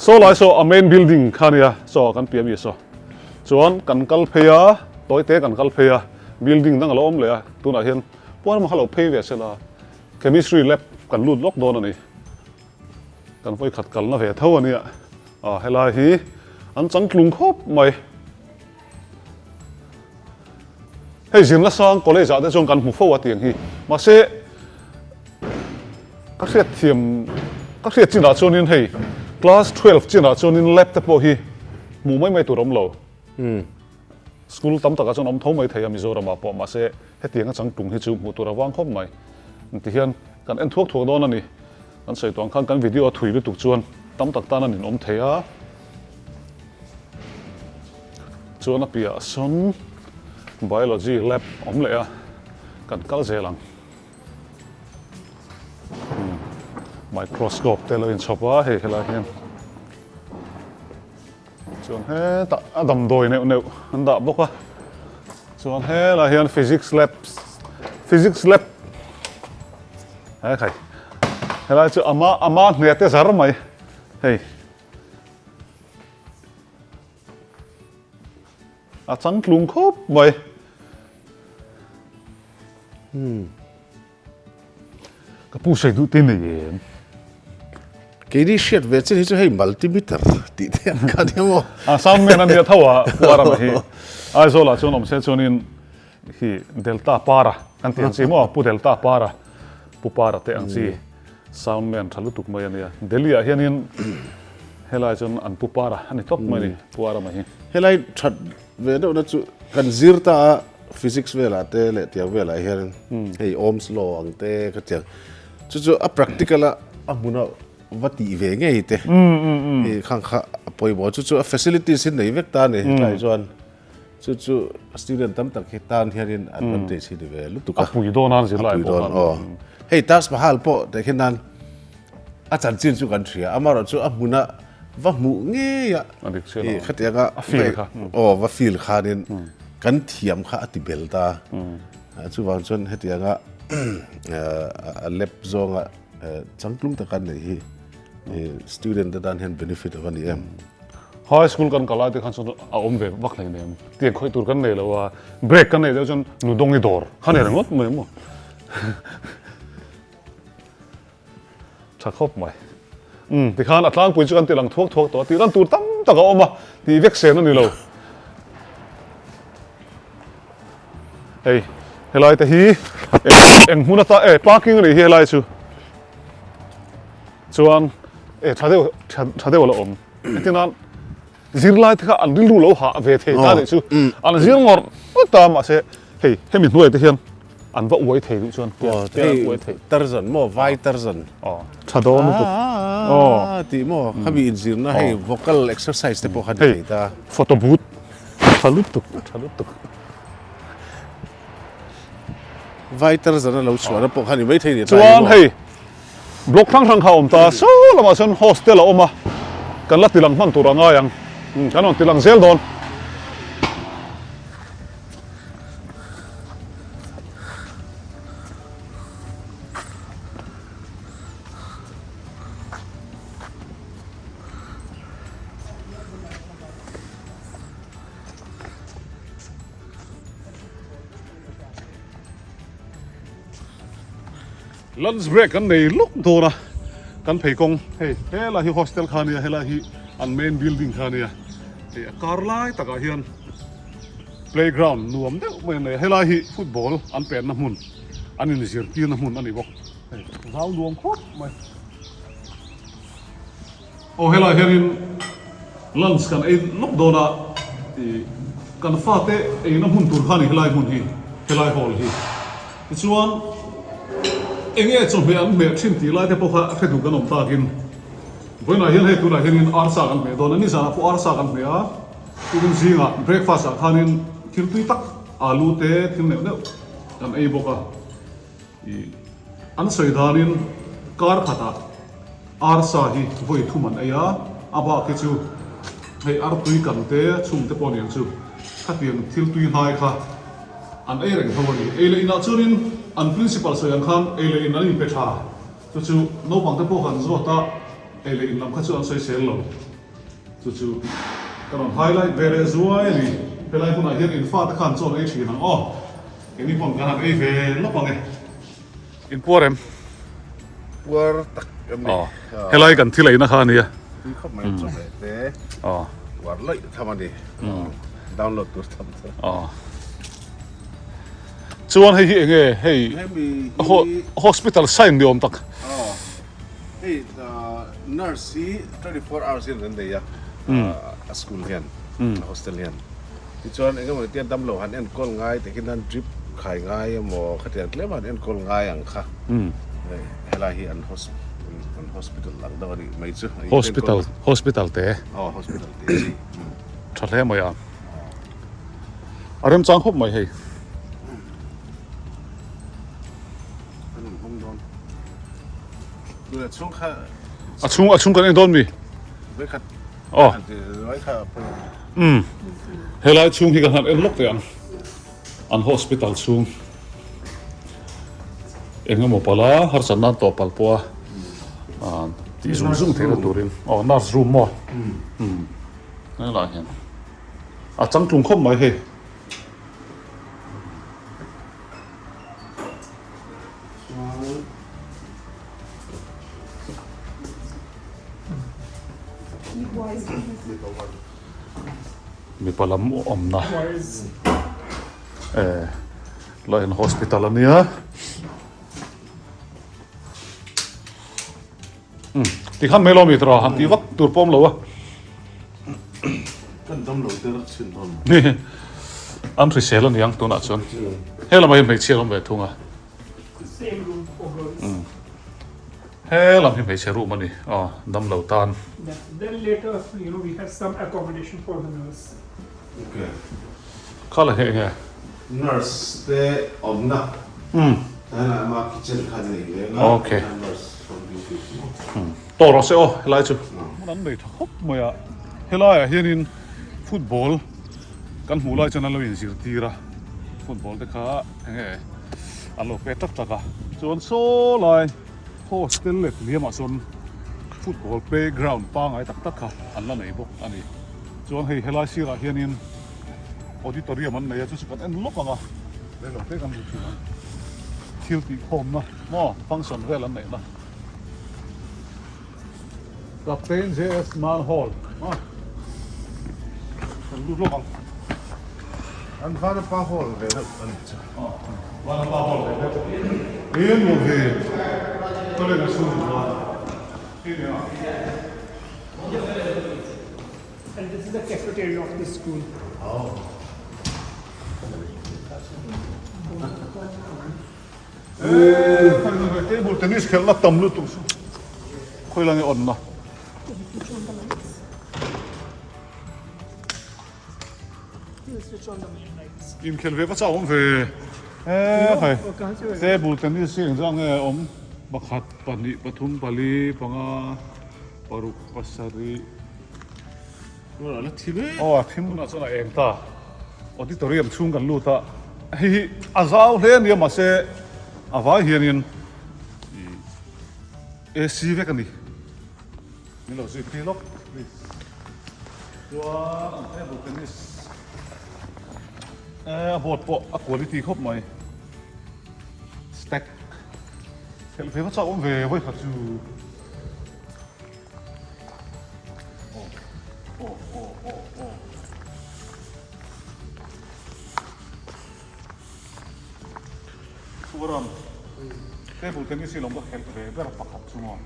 Saw lai saw a main building kha nia saw kan piah mi saw. Chuan kan kal phei a, tawi te kan kal phei a, building dang a lo awm leh a, tunah hian puan emaw kha lo phei ve sela, chemistry lab kan lut lawk dawn a ni. Kan vawikhat kalna ve tho a nia, ah helai hi an changtlung khawp mai. Hei zirna sang college ah te chuan kan hmu fo a tiang hi, mahse ka hriat thiam ka hriat chinah chuanin hei class 12 chinah chuanin lab te pawh hi hmuh mai mai tur awm lo. School tam takah chuan awm tho mai thei a Mizoram ah pawh mahse hetiang a changtlung hi chu hmuh tur a vang khawp mai. Ti hian kan en thuak thuak dawn a ni. Kan sawi tuang khan kan video a thui lutuk chuan tam tak tan a ninawm thei a. Chuan a piahah sawn biology lab awm leh a, kan kal zel ang. Microscope te lo inchhawp a hei helai hian. Chuan hetah a damdawi neuh neuh an dah bawk a. Chuan helai hian physics lab physics lab he khai helai chu ama ama hne te zar mai hei. A changtlung khawp mai. Hmm. Ka pu sei duh te nei em? Keini hriat ve chin hi chu hei multimeter tih te ang kha nia maw? A sound man a nia tho a pu Aram hi. Aizawl ah chuan awm se chuanin hi Delta Para kan tih ang chi maw? Pu Delta Para, Pu Para te ang chi. Sound man tha lutuk mai a nia. Delhi ah hianin helai chuan an pu par a, a ni tawp mai a ni, pu Arama hi. Helai that ve deuhna chu kan zir ta a, physics velah te leh tiang velah hian hei Ohm's law ang te ka tiang chu chu a practical a a hmuna va tih ve ngei te hei khang kha a pawimawh chu chu a facilities hi nei vek ta a ni helai chuan. Chu chu student tam tak hi tan hianin advantage hi ni ve lutuk a. A pui dawn a zirlai pawh khan. Aw. Hei Taj Mahal pawh teh khian nan a chanchin chu kan hria. Amaherawh chu a hmuna va hmuh ngei a. A dik chiah lo. Khatianga a feel kha. Aw va feel khanin kan thiam kha a ti bel ta. Chuvang chuan hetianga a lep zawnga changtlung taka nei hi student te tan hian benefit a va ni em. High school kan kal lai te khan chuan a awm ve vak hlei nem. Tiang khawih tur kan nei lo a, break kan nei deuh chuan nudawng i dawr kha nei ringawt mai maw. Tha khawp mai. Umm tikhan a tlangpui chu kan ti lang thuak thuak tawh a, tih lan tur tam tak a awm a, tih vek sen a ni lo. Hei helai te hi eng hmun ata e parking a nih hi helai chu. Chuan e tha deuh tha deuh a la awm. Engtin zirlai te kha an rilru lo hah ve thei ta nih chu. An zir ngawr ngawt ta mahse hei hemi hnuai te hian an va uai thei duh chuan tiang an uai thei. Tarzan maw vai Tarzan. Aw tha dawn lutuk. Aw tih maw khami inzirna hei vocal exercise te pawh kha ni thei ta. Photo booth tha lutuk tha lutuk. Vai Tarzan a lo chhuahna pawh kha ni maithei ni. Chuan hei Block hrang hrang kha a awm ta, saw lamah chuan hostel a awm a, kan la tilang hman tur a ngai ang, kan rawn tilang zel dawn. Lunch break kan nei lawk dawn a, kan phei kawng hei helai hi hostel kha ania helai hi an main building kha ania hei a kar lai takah hian playground nuam deuh mai an nei a helai hi football an penna hmun an inzirtirna hmun a ni bawk hei zau nuam khawp mai. Aw helai hianin lunch kan ei lawk dawn a ih kan fate eina hmun tur kha a ni helai hmun hi helai hall hi tichuan eng nge chawhmeh an hmeh thin tih lai te pawh kha hre duh kan awm takin vawiinah hian hei tunah hianin arsa kan hmeh dawn a nizanah pawh arsa kan hmeh a tukin zingah breakfast ah khanin thil tui tak alu te thil neuh neuh kan ei bawk a. Ih, an sawi danin kar khatah arsa hi vawi thum an ei a, a bak hi chu hei artui kan te chhung te pawh aniang chu khatiang thil tui hnai kha an ei reng tho a ni. Ei leh inah chuanin an principal sawi ang khan ei leh in an inpe tha, chu chu naupang te pawh khan zawt a, ei leh in lam kha chu an sawi sel lo, chu chu. Ka rawn highlight ve leh zuai a ni. Helai hmunah hian in fate khan chaw an ei thin ang aw. Keini pawh kan han ei ve lawp ang e. In puar em? Puar tak em ni. Aw. Helai kan thil eina kha a nia. Tui khawp mai chaw leh te. Aw. Puar laih tham a ni. Download tur tham chu. Aw. Chuan hei hi enge hei hospital sign ni awm tak. Aw. Hei nurse hi 24 hours hian an nei a. A school hian a hostel hian. Tichuan engemaw tia damlo han enkawl ngai te khi nan drip khai ngai emaw khatiang tlem han enkawl ngai ang kha. Helai hi an an hospital ang deuh a nih mai chu. Hospital hospital te. Aw hospital te chi. Tha hle mai a. A remchang khawp mai hei. A chhung a chhung kan en dawn mi? Aw. Umm. Helai chhung hi kan han en lawk teh ang. An hospital chhung. Eng emaw pala harsat nan tawh pal pawh a tih zung zung theihna turin. Aw nurse room maw? Umm. Helai hian. A changtlung khawp mai hei. Mipa lam awmna eh la in hospital ania. Umm tikhan mai lo mi tawh han tih vak tur pawm lo a. Kan dam lo der chin dawn. An hrisel a niang tunah chuan. He lamah hian hmeichhia an awm ve thung a. Same room for girls. He lam hi hmeichhe room a ni aw dam lo tan. Then later you know we have some accommodation for the nurse. Okay. Kha la heh nge? Nurse te awmna. Umm. Tahan ah ama kitchen kha an nei ve anga. Okay. Nurse from duty chu. Umm. Tawh rawh se aw helai chu. Hmun an nei tha khawp mai a. Helai ah hianin football kan hmuh lai chuan an lo inzirtir a. Football te kha enge an lo pet tak tak a. Chuan saw lai hostel leh hliam ah sawn football playground pangai tak tak kha an la nei bawk a ni. Chuan hei helai sirah hianin auditorium an nei a, chu chu kan en lawk ang a, reilo te kan hmu thin ang. Thil tih khawmna maw function vel an neihna. Captain JS Mann Hall a kan lut lawk ang. An Vanapa Hall ve deuh a nih chu. Vanapa Hall ve deuh. Tin maw hi college a chhung chuan hi nia. And this is the cafeteria of the school. Oh. Table tennis khelhna tam lutuk chu khawi lang i on na. Inkhelh ve va chau awm ve. Hei table tennis hi engzah nge awm pakhat pahnih pathum pali panga paruk pasarih Aw a thim hunah chuan a eng ta. Auditorium chhung kan lut a, hei hi a zau hle a nia mahse a vai hianin ih AC vek a ni. Min lo zui phei lawk please. Chuan an table tennis eh a board pawh a quality khawp mai. Stack khelh ve va chak awm ve vawikhat chu. Thuram table tennis hi lawm ka khelh ve ber pakhat chu maw.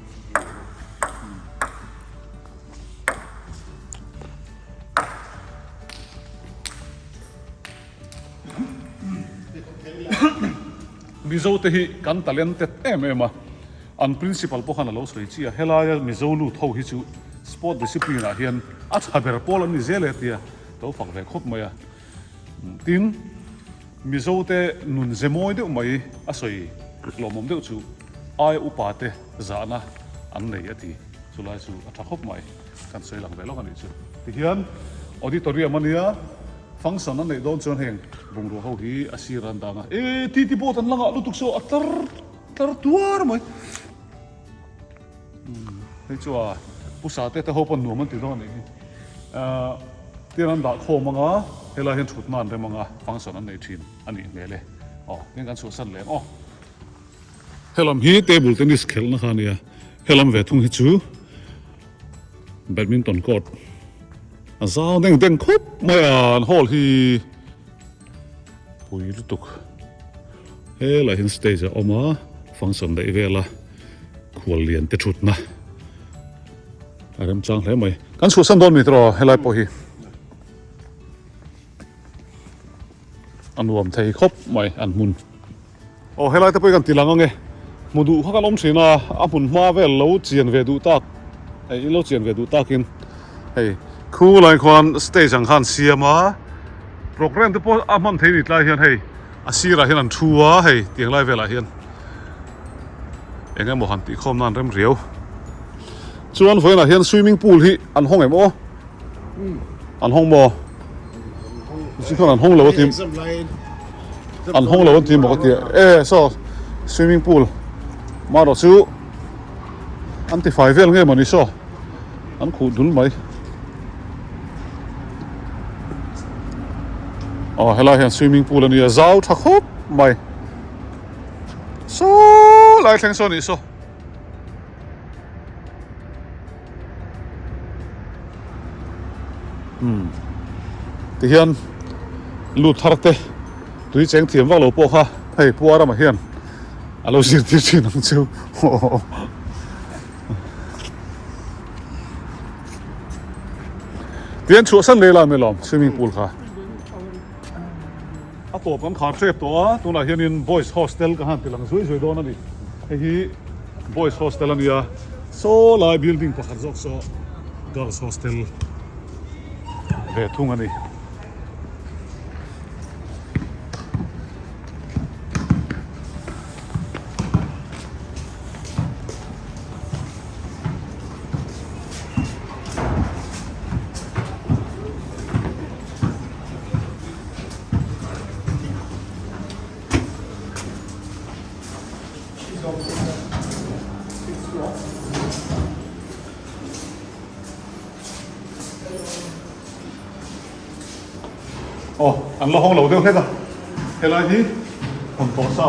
Mizo te hi kan talented em em a. An principal pawh khan a lo sawi chi a, helaia Mizo lut ho hi chu sport discipline ah hian a tha ber pawl an ni zel e tia lo fak ve khawp mai a. Tin, Mizo te nun ze mawi deuh mai a sawi lawmawm deuh chu aia upa te zahna an nei a ti. Chulai chu a tha khawp mai, kan sawi lang ve lawk a nih chu. Tihian auditorium a nia. Function an neih dawn chuan heng bungrua ho hi a sir an dang a, e titi board an la ngah lutuk saw a tlar tlar tuar mai. Umm hei chu a pu sa te te ho pawn nuam an ti dawn a nih hi. Ahh. Tian an dah khawm ang a, helai hian thutna an rem ang a, function an nei thin a nih hmel e. Aw, tian kan chhuahsan leh ang aw. Helam hi table tennis khelhna kha a nia, helam ve thung hi chu badminton court a zau deng deng khawp mai a, an hall hi pui lutuk. Helai hian stage a awm a, function daih vel a, khual lian te thutna a remchang hle mai. Kan chhuahsan dawn mi tawh helai pawh hi a nuam thei khawp mai an hmun. Aw helai te pawh hi kan ti lang ange, hmu duh kha kan awm thin a, a hmun hma vel lo chian ve duh tak, hei in lo chian ve duh takin hei khu lai khuan stage ang khan siam a, programme te pawh a hman thei ni tlai hian hei a sirah hian an thu a hei tiang lai velah hian eng emaw han tih khawm nan rem riau. Chuan vawiinah hian swimming pool hi an hawng em aw? An hawng maw? Zing khan an hawng lo a ti an hawng lo a ti maw ka ti e saw swimming pool marawh chu an ti fai vel nge mawni saw an khuh dul mai aw helai hian swimming pool a nia zau tha khawp mai saw lai thleng saw a nih saw. Umm tihian lut thar te tui cheng thiam vak lo pawh kha hei pu Arama hian a lo zirtir thin ang chu tihian chhuahsan leh la mai lawm swimming pool kha a tawp kan khar tep tawh a tunah hianin boys hostel ka han ti lang zui zui dawn a ni hei hi boys hostel a nia saw lai building pakhat zawk saw girls hostel ve thung a ni. Aw an la hawng lo deuh hlek a helai hi hawn tawh sa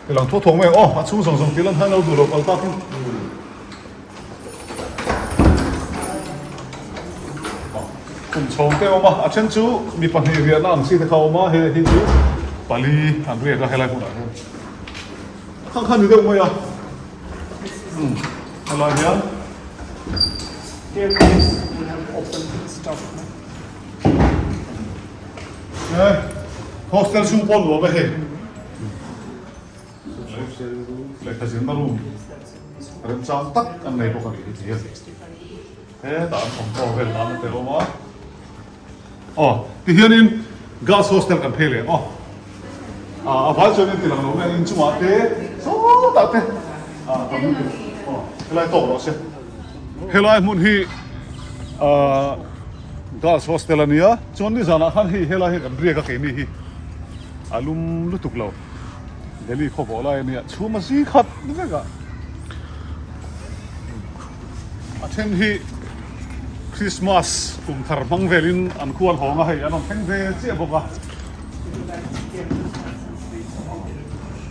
helang thaw thawng mai ang aw a chhung zawng zawng tih lan hian lo duh lo kal tak in. Khum chhawng te a awm a, a then chu mi pahnih riahna ang chi te kha a awm a, hei hi chu pali an riak a helai hmunah hian a khang kha ni deuh mai a umm helai hian he hostel chhung pawh nuam a hei. Lehkha zirna room remchang tak an nei bawk a nih hi ti hian hetah an thawmhnaw vel nan a tel awm a aw ti hianin girls hostel kan phei leh ang aw ah a vai chuan in ti lang lo mai ang inchungah te sawtah te ah tam lutuk aw helai tawk rawh se helai hmun hi ah girls hostel a nia chuan nizanah khan hei helai hi kan riak a keini hi a lum lutuk lo. Delhi khaw vawh lai a nia chhum a zi khat vek a a then hi Christmas kum thar hmang velin an khual hawng a hei an rawn thleng ve chiah bawk a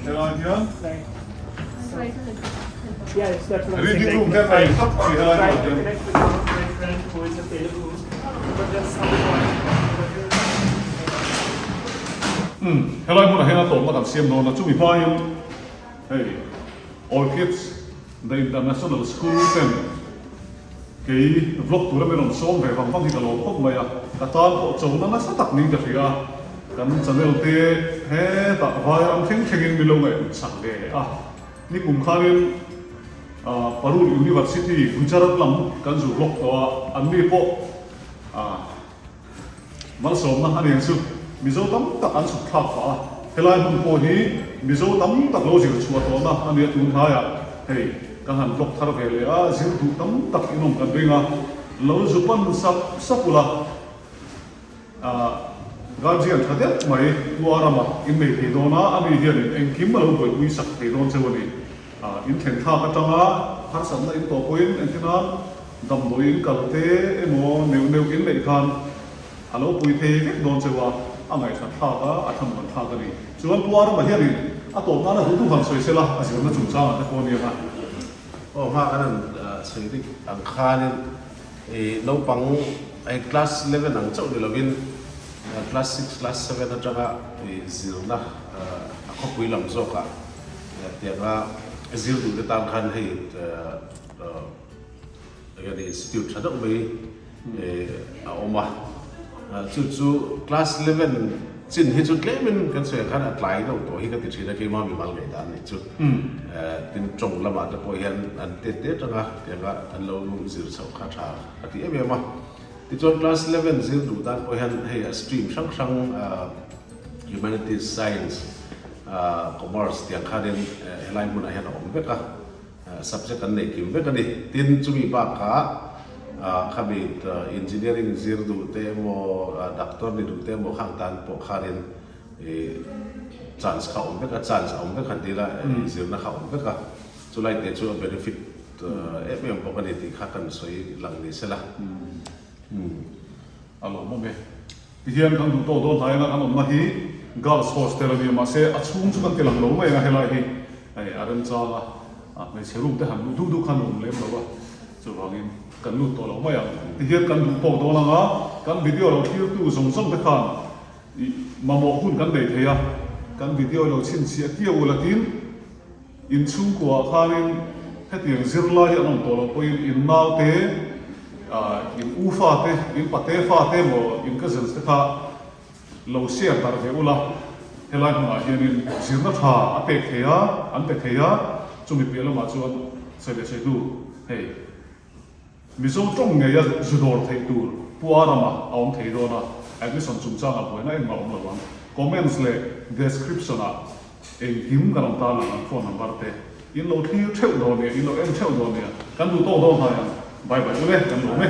helai hian reading room te an nei tlat a ni helai hmunah hian. Umm helai hmunah hian a tawpna kan siam dawn a chumi hmain hei Orchids The International School ten kei vlog tura min rawn sawm ve vang vang hi ka lawm khawp mai a, ka tan pawh chona nasa tak niin ka hria a, kan channel te hetah vai ram thleng thlengin min lo ngaihhlut sak ve leh a, nikum khanin Parul University Gujarat lam kan zu vlog tawh a, anni pawh Malsawmna a nen chu Mizo tam tak an chhuk thlak pah a, helai hmun pawh hi Mizo tam tak lo zir chhuah tawhna a nia tun hnaiah hei ka han vlog thar ve leh a, zir duh tam tak in awm kan ring a, lo zu pan sap sap ula ah guardian tha deuh mai Pu Arama in nei thei dawn a, ani hianin engkim a lo buaipui sak thei dawn cheu a ni. Ah in thlen thlak atanga harsatna in tawh pawhin engtin a. Damdawi in kal te emaw neuh neuh in neih khan a lo pui thei vek dawn cheu a, a ngaihthat thlak a, a thlamuan thlak a ni. Chuan Pu Arama hianin a tawp nana duh duh han sawi sela, a zirna chungchangah te pawh a ni ang a. Aw hma kan han sawi dik ang khanin i naupang hei class 11 ang chauh ni lovin class 6, class 7 atanga i zirna a khawpui lam zawkah tianga zir duh te tan khan hei Eng institute tha deuh mai a awm a, chu chu class 11 chin hi chu tlemin kan sawi ang khan a tlai deuh tawh hi ka ti thin a, keimah mimal ngaihdan nih chu. Tin tawng lamah te pawh hian an tet te atanga tianga an lo zir chhoh kha tha a ti em em a. Tichuan class 11 zir duh tan pawh hian hei a stream hrang hrang humanities, science, commerce tiang khanin helai hmunah hian a awm vek a. Subject an nei kim vek a ni. Tin, chumi bakah khami engineering zir duh te emaw, doctor ni duh te emaw khang tan pawh khanin chance kha a awm vek a, chance a awm vek han ti ila zirna kha a awm vek a, chulai te chu a benefit em em bawk a ni tih kha kan sawi lang ni sela. A lawmawm e. Tihian kan duh tawk dawn hnai anga kan awmna hi Girls Hostel a ni a, mahse a chhung chu kan ti lang lo mai ang a, helai hi hei a remchang a, hmeichhe room te han luh duh duh khan awm lem lo a, chuvangin kan lut tawh lo mai ang. Tihian kan duh tawk dawn anga kan video lo thlirtu zawng zawng te khan ih mamawh hun kan nei thei a, kan video lo chhinchhiah kiau ula tin In chhungkuaah khanin hetiang zirlai hi an awm tawh loh pawhin in naute, in u fate, in pate fate emaw in cousins te kha lo share darh ve ula, helai hmunah hianin zirna tha a pek thei a, an pe thei a, chumi piah lamah chuan sawi leh sawi hnu hei. Mizo tawng ngeia zu dawr theih tur Pu Arama a awm thei dawn a, admission chungchangah buaina engmah awm lo ang. Comments leh description ah engkim kan awm ta lang ang phone number te in lo thlir theuh dawn nia, in lo en theuh dawn nia, kan duh tawk dawn hnai ang. Bye bye ule, kan lawm e.